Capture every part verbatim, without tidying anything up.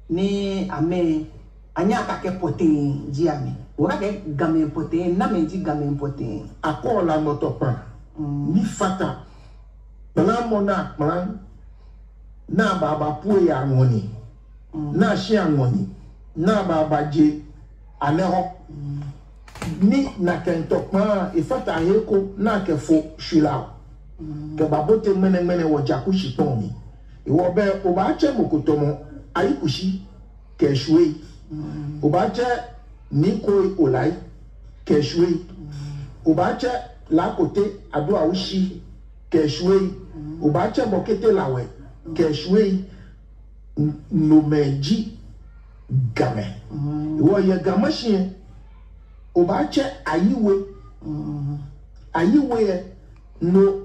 Ni amɛ, anyɛ akɛɛ akɛ pɔtɛɛ ji amɛ. Wɔkɛɛ akɛ Gamɛi pɔtɛɛ, namɛi ji Gamɛi pɔtɛɛ? Akɔ Laŋmɔ Tɔkpaa, mm, ni fata kplamɔ ni akpla, ni abaaba pue yɛ aŋɔɔ nii, mm, ni ashi aŋɔɔ nii, ni abaaba je anɛ hɔ. Mm. Ni nakai tɔkpaa efata he ko ni akɛfo shwilao, mm, kɛbabote ŋmɛnɛŋmɛnɛ wɔjaku shikpɔŋ mli. Hewɔ bɛ obaatsɛ mɔ ko tamɔ Ayikushi kɛ Shwiei. Mm. Obaatsɛ Nii Koi Olai kɛ Shwiei. Mm. Obaatsɛ Lakote Aduaoshi kɛ Shwiei. Mm. Obaatsɛ Bɔkete Lawɛ kɛ Shwiei. N-, nomɛi ji Gamɛi. Mm. Hewɔ yɛ Ga Mashi lɛ, obaatsɛ Ayiwe. Mm. Ayiwe lɛ, no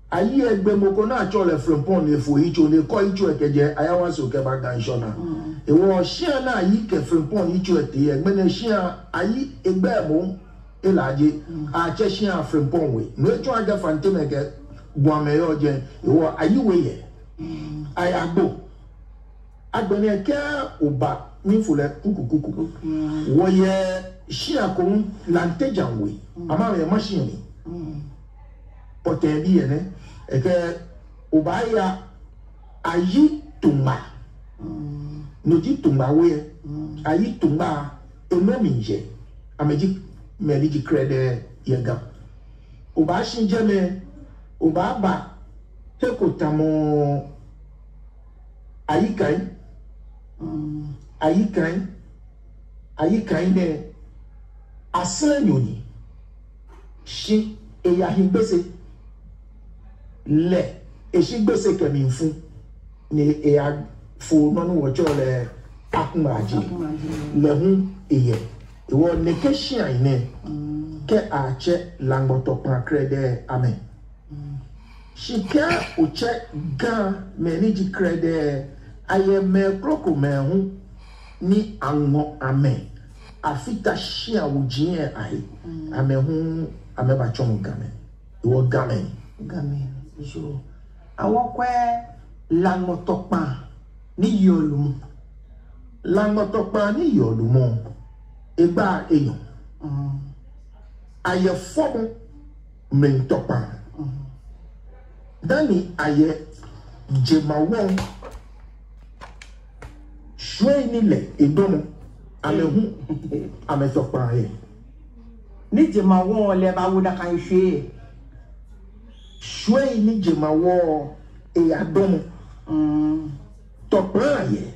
Ayi lɛ, egbe mɔ ko ni atsɛɔ lɛ Frimpong, ni efo yitso, ni ekɔ yitso lɛ kɛjɛ Ayawaso kɛba Ga Ŋshɔnaa. Mm. Hewɔ shia ni Ayi kɛ Frimpong yitso lɛ tee lɛ, ŋmɛnɛ shia Ayi egbɛi moŋ elaaje. Mm. Atsɛɔ shia Frimpong We. No etsɔɔ akɛ Fantemɛi kɛ Guamɛi yɔɔ jɛi. Hewɔ Ayiwe yɛ. Mm. Ayagbo. Agbɛnɛ kɛ oba mli fo lɛ kuku kuku. Mm. Wɔyɛ shia ko, Lante Djan We. Mm. Amɛ amɛyɛ Mashi mli. Mm. Pɔtɛɛ bii yɛ nɛɛ. Ekɛ obaaya Ayi Tungba. Mm. No ji Tungba We lɛ. Mm. Ayi Tungba, enɔ mli jɛ. Amɛji mɛi ni ji krɛdɛɛ yɛ Ga. Obaashi jɛmɛ, obaaba he ko tamɔ Ayikai. Mm. Ayikai. Ayikai nɛɛ, Asɛrɛnyo ni. Shi eyahi Gbese. Lɛ eshi Gbese kɛ mlifu, ni eyafo nɔ ni wɔtsɛɔ lɛ Akumaje. Akumaje. Lɛ hu eyɛ. Hewɔ nɛkɛ shiai nɛɛ, mm, kɛ atsɛ Laŋmɔ Tɔkpaa krɛdɛɛ amɛ. Mm. Shi kɛ otsɛ Gamɛi ni ji krɛdɛɛ, ayɛ mɛi krokomɛi hu ni aŋɔ amɛ afata shia wuji lɛ ahe. Mm. Amɛ hu amɛbatsɔmɔ Gamɛi. Hewɔ Gamɛi. Gamɛi, yoo. Awo kwɛ Laŋmɔ Tɔkpaa ni yeɔ lumɔ. Laŋmɔ Tɔkpaa ni yeɔ lumɔ, egbaa enyɔ. Mm. Ayɛ fɔmɔ mli tɔkpaa. Mm. Dani ayɛ jemawɔŋ, Shwiei ni lɛ edɔmɔ, amɛ hu amɛtɔkpaa yɛ. Ni jemawɔŋ lɛ baawo nakai Shwiei. Shwiei ni jemawɔŋ eyadɔmɔ. Mm. Tɔkpaa yɛ.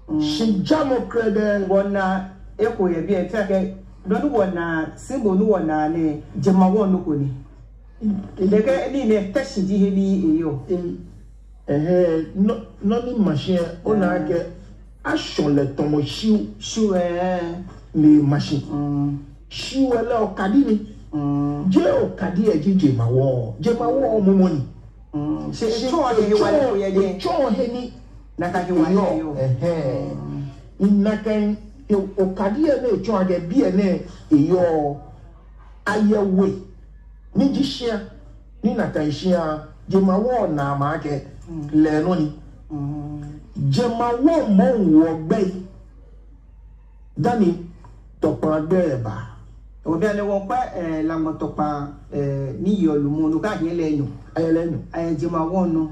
Mm. Shi jamɔ krɛdɛɛ. Wɔna eko yɛ biɛ, efee akɛ, dɔni wɔna, simbɔ ni wɔna nɛɛ, jemawɔŋ nɔ ko ni. Nɛkɛ nii nɛɛ, Teshie ji he ni eyɔɔ. Ɛhɛɛ, nɔ, nɔ ni ma shi lɛ, ona akɛ ashɔ lɛ tamɔ Shiu. Shiu, ɛɛ. Ni ma shi. Mm. Shiu lɛ okadi ni. Mm. Jeee okadi lɛ ji jemawɔŋ. Jemawɔŋ momo ni. Mm. Shi etsɔɔ akɛ hewalɛ ko yɛ jɛi. Etsɔɔ he ni. Nakai hewalɛ yɔɔ. Ɛhɛɛ. Mm. Ni nakai he okadi lɛ ni etsɔɔ akɛ biɛ nɛɛ eyɔɔ. Ayɛ We ni ji shia, ni nakai shia, jemawɔŋ naa ma akɛ, mm, lɛ nɔ ni. Mm. Jemawɔŋ moŋ woɔ gbɛi dani tɔkpaa gbɛi baa. Hewɔ bianɛ wɔkwɛ, ɛɛ, Laŋmɔ Tɔkpaa, ɛɛ, ni yeɔ lumɔ, no kɛ ayɛ lɛ enyɔ. Ayɛ lɛ enyɔ. Ayɛ jemawɔŋ nɔ,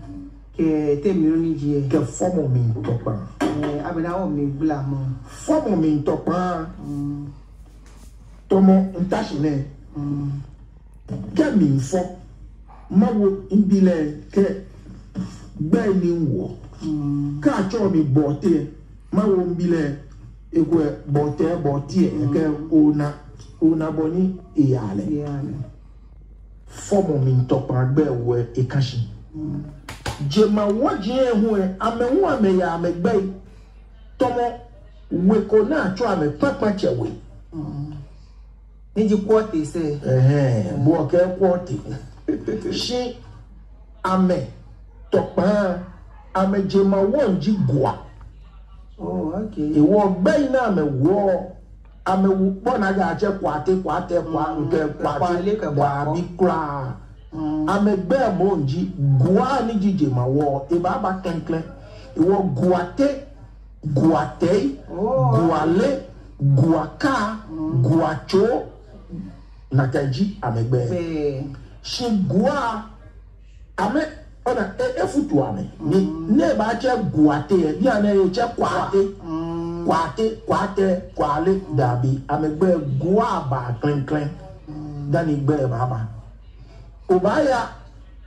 kɛ te mli nɔ ni ji lɛ. Kɛ fɔmɔ mli tɔkpaa. Ɛɛ, agbɛnɛ awo mligbalamɔ. Fɔmɔ mli tɔkpaa. Mm. Tamɔ mita shi nɛɛ. Mm. Kɛ mifɔ, mawo mibi lɛ kɛ gbɛi ni miwoɔ. Mm. Kɛ atsɛɔ mi Bɔɔte, mawo mibi lɛ ekolɛ Bɔɔte, Bɔɔte, mm, kɛ ona, ona bɔ ni eyaa lɛ. Eyaa lɛ. Fɔmɔ mli tɔkpaa gbɛi woɔ eka shi. Mm. Jemawɔji lɛ hu lɛ, amɛ hu amɛyɛ amɛgbɛi. Tamɔ We ko ni atsɛɔ amɛ Kpakpatsɛ We. Mm. Ni ji Kɔɔte sɛɛ. Ɛhɛɛ, mm, bo okɛɛ Kɔɔte. Shi amɛtɔkpaa, amɛjemawɔŋ ji Gua. Oh, okay. Hewɔ gbɛi ni amɛwoɔ, amɛwo gbɛi ni atsɛɔ Kwate, Kwate, Kwa, mm, kɛ Kwate, Kwale kɛ Gua. Dabi kwraa. Mm. Amɛgbɛi moŋ ji Gua ni ji jemawɔŋ, ebaaba klɛŋklɛŋ. Hewɔ Guate Guatei, oh, Guale, Guaka, mm, Guatso, nakai ji amɛgbɛi. Gbɛi. Shi Gua, amɛ, ona, e, efutu amɛ. Ni, mm, ni ebaatsɛ Guate, bianɛ etsɛ Kwate. Mm. Kwate, Kwate, Kwale, mm, dabi. Amɛgbɛi Gua ba klɛŋklɛŋ. Mm. Dani gbɛi baaba. Obaaya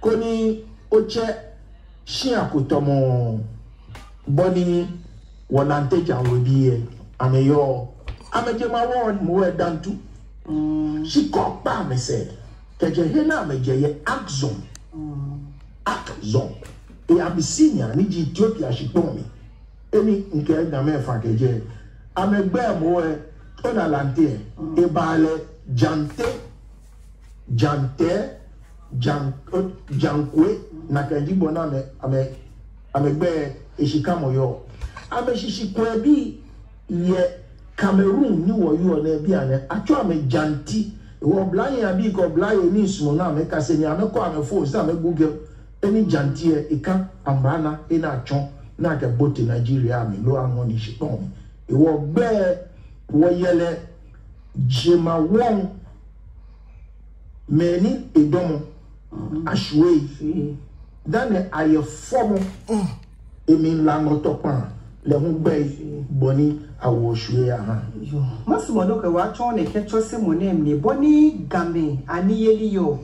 koni otsɛ shia ko tamɔ bɔ ni wɔ Lante Djan We bii lɛ amɛyɔɔ. Amɛjɛ maŋ wɔŋ mɔ lɛ Dantu. Mm. Shi kɛ okpa amɛsɛɛ kɛjɛ he ni amɛjɛ yɛ Axum. Mm. Axum. Eyɛ Abyssinia ni ji Ethiopia shikpɔŋ mli. Enɛ mikɛ Nyame fã kɛjɛ. Amɛgbɛi mɔ lɛ, ona Lante lɛ, mm, ebaa lɛ Jante. Jante, Jan-, Jankwe, nakai ji bɔ ni amɛ, amɛ, amɛgbɛi eshikamɔ yɔɔ. Amɛshishi kwɛ bii yɛ Cameroon ni wɔyɔɔ nɛɛ bianɛ, atsɛɔ amɛ Janti. Ehewɔ oblahii abii kɛ oblayei ni sumɔɔ ni amɛkase nii, amɛkɔ amɛ phones ni amɛ Google. Enɛ Janti lɛ, eka amrɔ ni ena tsɔ, ni akɛbote Nigeria mli, loo aŋɔ ni shikpɔŋ mli. Ehewɔ gbɛi, wɔyɛ lɛ, jemawɔŋ, mɛi ni edɔmɔ, mm, ashwie. Shwie. Dani ayɛ fɔmɔ. Mm. Emli la ŋɔ tɔkpa, lɛ hu gbɛi, shwie, bɔ ni awoɔ shwie aha. Yoo. Masumɔ ni okɛ wɔ atsɔ nɛkɛ tsɔsemɔ nɛɛ mli, bɔ ni Gamɛi aniyeli yɔɔ.